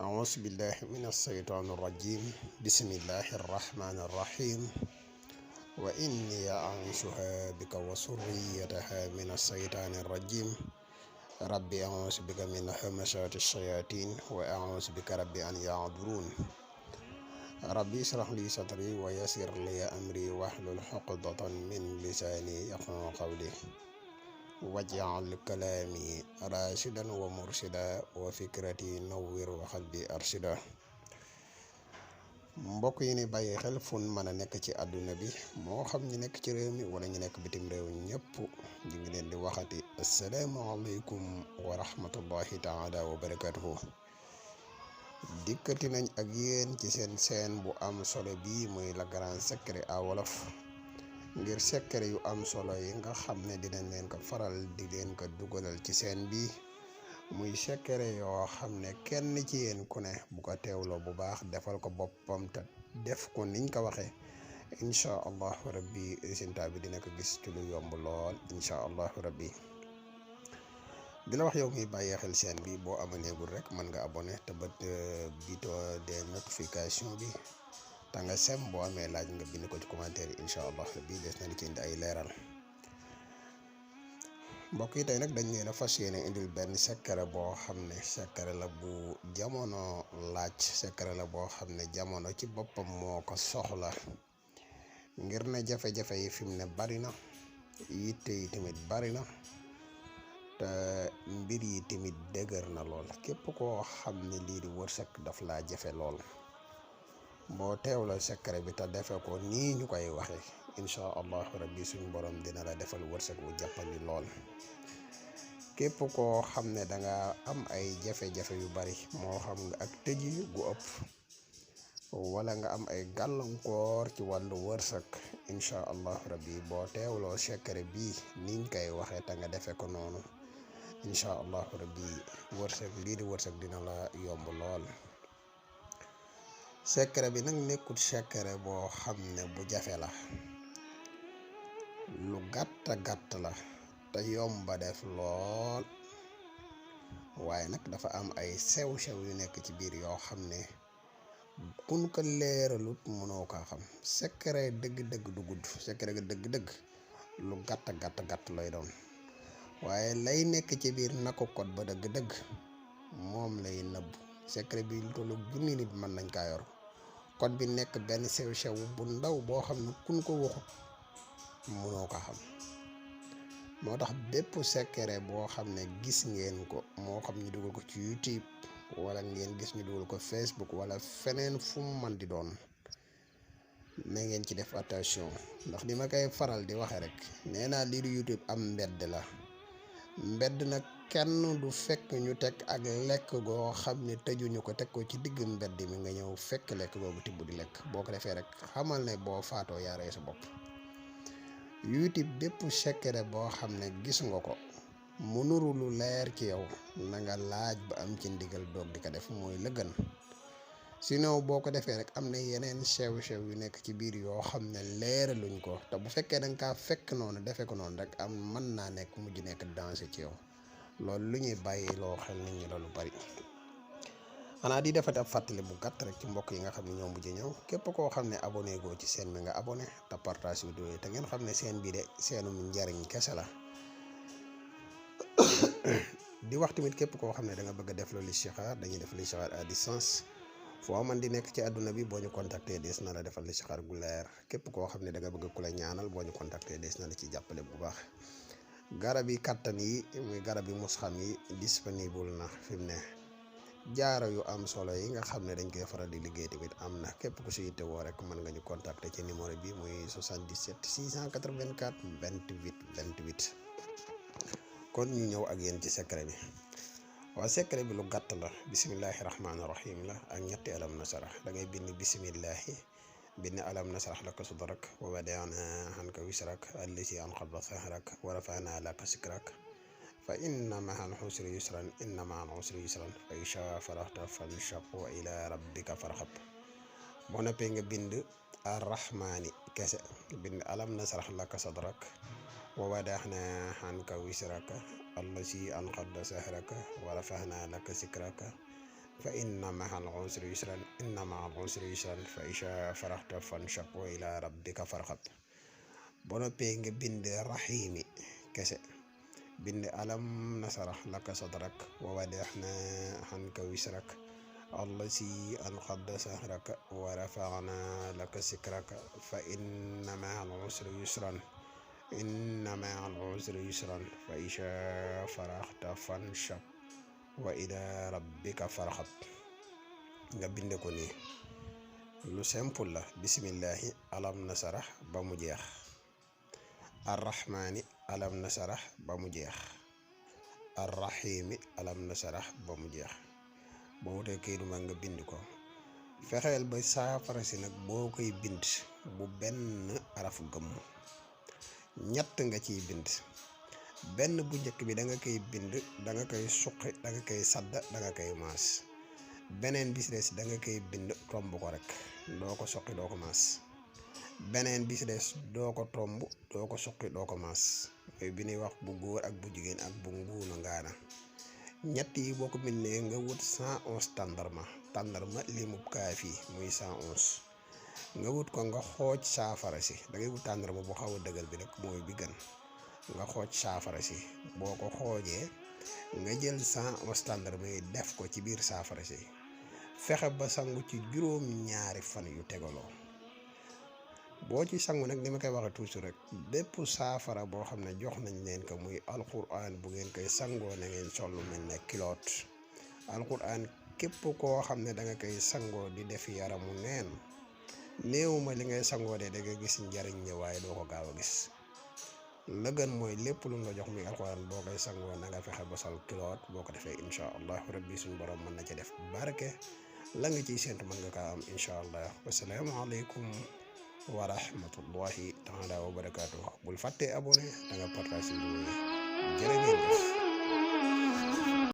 أعوذ بالله من الشيطان الرجيم بسم الله الرحمن الرحيم وإني أعيشها بك وذريتها من الشيطان الرجيم ربي أعوذ بك من همزات الشياطين وأعوذ بك ربي أن يحضرون ربي اشرح لي صدري ويسر لي أمري واحلل عقدة من لساني يفقهوا قولي واجعل كلامي راشدا ومرشدا وفكرتي نور وقلبي أرشدا. mbokk yi ni bàyyi xel fun mën a nekk ci àdduna bi moo xam ñu nekk ci réew mi wala ñu nekk bitim réew ñëpp ñu ngi leen di waxati asalaamaaleykum wa rahmatullahi taala wa barakatuhu. dikkati nañ ak yéen ci seen bu am solo bii muy le grand secret à wolof ngir secret yu am solo yi nga xam ne dinañ leen ko faral di leen ko dugalal ci seen bi muy secret yoo xam ne kenn ci yéen ku ne bu ko teewloo bu baax defal ko boppam te def ko niñ ko waxee incha allahu rabbi résultat bi dina ko gis ci lu yomb lool incha allahu rabbi. di la wax yow miy bàyyee xel seen bi boo amaneegul rek mën nga abonné te bët bito de notification bi te nga sem boo amee laaj nga bind ko ci commentaire yi incha allah rabbi des na li ci indi ay leeral. mbokk yi tey nag dañ leen a fas yéene indil benn secret boo xam ne secret la bu jamono laaj secret la boo xam ne jamono ci boppam moo ko soxla ngir ne jafe-jafe yi fi mu ne bari na yitte yi tamit bari na te mbir yi tamit dëgër na lool képp koo xam ne lii di wërsëg daf laa jafe lool boo teewla secret bi te defe ko nii ñu koy waxe incha allahu rabbi suñ borom dina la defal wërsëg bu jàppandi lool. képp koo xam ne danga am ay jafe-jafe yu bari moo xam nga ak tëji gu ëpp wala nga am ay gàllankoor ci wàllu wërsëg incha allahu rabbi boo teewloo secret bii niñ koy waxe te nga defe ko noonu incha allahu rabbi wërsëg lii di wërsëg dina la yomb lool. secret bi nag nekkul secret boo xam ne bu jafe la lu gàtt la te yomba def lool waaye nag dafa am ay sew-sew yu nekk ci biir yoo xam ne kun ko leeralut mënoo kaa xam. secret dëgg-dëgg du gudd secret dëgg-dëgg lu gàtt lay doon waaye lay nekk ci biir na ko code ba dëgg-dëgg moom lay nëbb. secret bi lu tollu junni nit mën nañ kaa yor code bi nekk benn sew-sew bu ndaw boo xam ne kun ko waxut mënoo ko xam. moo tax bépp secret boo xam ne gis ngeen ko moo xam ñu dugal ko ci YouTube wala ngeen gis ñu dugal ko Facebook wala feneen fu mu man di doon na ngeen ci def attention ndax li ma koy faral di waxe rek nee naa lii di YouTube am mbedd la. mbedd nag kenn du fekk ñu teg ak lekk goo xam ne tëjuñu ko teg ko ci digg mbedd mi nga ñëw fekk lekk googu tibb di lekk boo ko defee rek xamal ne boo faatoo yaa rey sa bopp. YouTube bépp secret boo xam ne gis nga ko mu nuru lu leer ci yow na nga laaj ba am ci ndigal doog di ko def mooy la gën. sinon boo ko defee rek am na yeneen sew-sew yu nekk ci biir yoo xam ne leeraluñ ko te bu fekkee da nga kaa fekk noonu defee ko noonu rek am mën naa nekk mujj nekk danger ci yow loolu lu ñuy bàyyi loo xel nit ñi loolu bari. xanaa di defati ab fàttali bu gàtt rek ci mbokk yi nga xam ne ñoo mujj ñëw képp koo xam ne abonné goo ci seen bi nga abonné te partage vidéo yi te ngeen xam ne seen bi de seenum njariñ kese la. di wax tamit képp koo xam ne da nga bëgg a def loolu listixaar dañuy def listixaar à distance foo man di nekk ci àdduna bi boo ñu contacter des na la defal listixaar gu leer. képp koo xam ne da nga bëgg ku la ñaanal boo ñu contacter des na la ci jàppale bu baax. garab yi kattan yi muy garab yi musxam yi disponible na fi mu ne. jaaro yu am solo yi nga xam ne dañ koy faral di liggéey tamit am na képp ku si yitte woo rek mën nga ñu contacter ci numéro bi muy 77 684 28 28. kon ñu ñëw ak yéen ci secret bi. waaw secret bi lu gàtt la bisimillahi rahmaani rahim la ak ñetti alam nasarah da ngay bind bisimillahi bind alam nasarah laka sadrak wa wada'na anka wisrak allazi anqadha dhahrak wa rafa'na laka zikrak fa inna ma'al usri yusran inna ma'al usri yusran fa izaa faragta fansab wa ila rabbika farghab. boo noppee nga bind arrahmaani kese bind alam nasrah laka sadrak wa wada'na anka wisraka allazi anqadha zahraka wa rafa'na laka zikraka fa inna mahal usri yusran inna mahal usri yusran fa isha faraxta fanshab wa ila rabbika farxab. boo noppee nga bind raxiimi kese, bind alam nasarah laka sadrak wa wadaxna xanka wisrak allazi anqadda sahraka wa rafa'na laka sikraka fa inna ma'al usri yusran inna ma'al usri yusran fa isha faraxta fanshab wa ila rabbika farxab. nga bind ko nii lu simple la. bismillahi alam nasarah ba mu jeex, arrahmani alam nasarah ba mu jeex, arrahimi alam nasarah ba mu jeex. boo wutee kayit ma nga bind ko. fexeel ba saafara si nag boo koy bind bu benn araf gëmm, ñett nga ciy bind. benn bu njëkk bi da nga koy bind, da nga koy suqi, da nga koy sadda, da nga koy maas. beneen bi si des da nga koy bind tomb ko rek, doo ko suqi doo ko maas. beneen bi si des doo ko tomb doo ko suqi doo ko maas, mooy bi ñuy wax bu góor ak bu jigéen ak bu nguuna ngaana. ñett yi boo ko bindee nga wut 111 tàndarma limub kaaf yi muy 111 nga wut ko nga xooj saafara si. da ngay wut tàndarma bu xaw a dëgër bi rek mooy bi gën. nga xooj saafara si, boo ko xoojee nga jël 111 tàndarma yi def ko ci biir saafara si. fexe ba sangu ci juróom-ñaari fan yu tegaloo. boo ci sangu nag ni ma koy waxee toujours rek, bépp saafara boo xam ne jox nañ leen ko muy alquran, bu ngeen koy sangoo na ngeen sol lu mel ne kiloot. alquran képp koo xam ne da nga koy sangoo di def yaramu neen, néewuma li ngay sangoo de da nga gis njariñ ñi waaye doo ko gaaw a gis. la gën mooy lépp lu nga jox muy alquran boo koy sangoo na nga fexe ba sol kiloot. boo ko defee incha allah rabbi suñu borom mën na ci def barke. la nga ciy séntu mën nga kaa am incha allah. wasalaamaaleykum wa rahmatullahi taala wa barakaatuh. bul fàtte abonné da nga partage vidéo yi.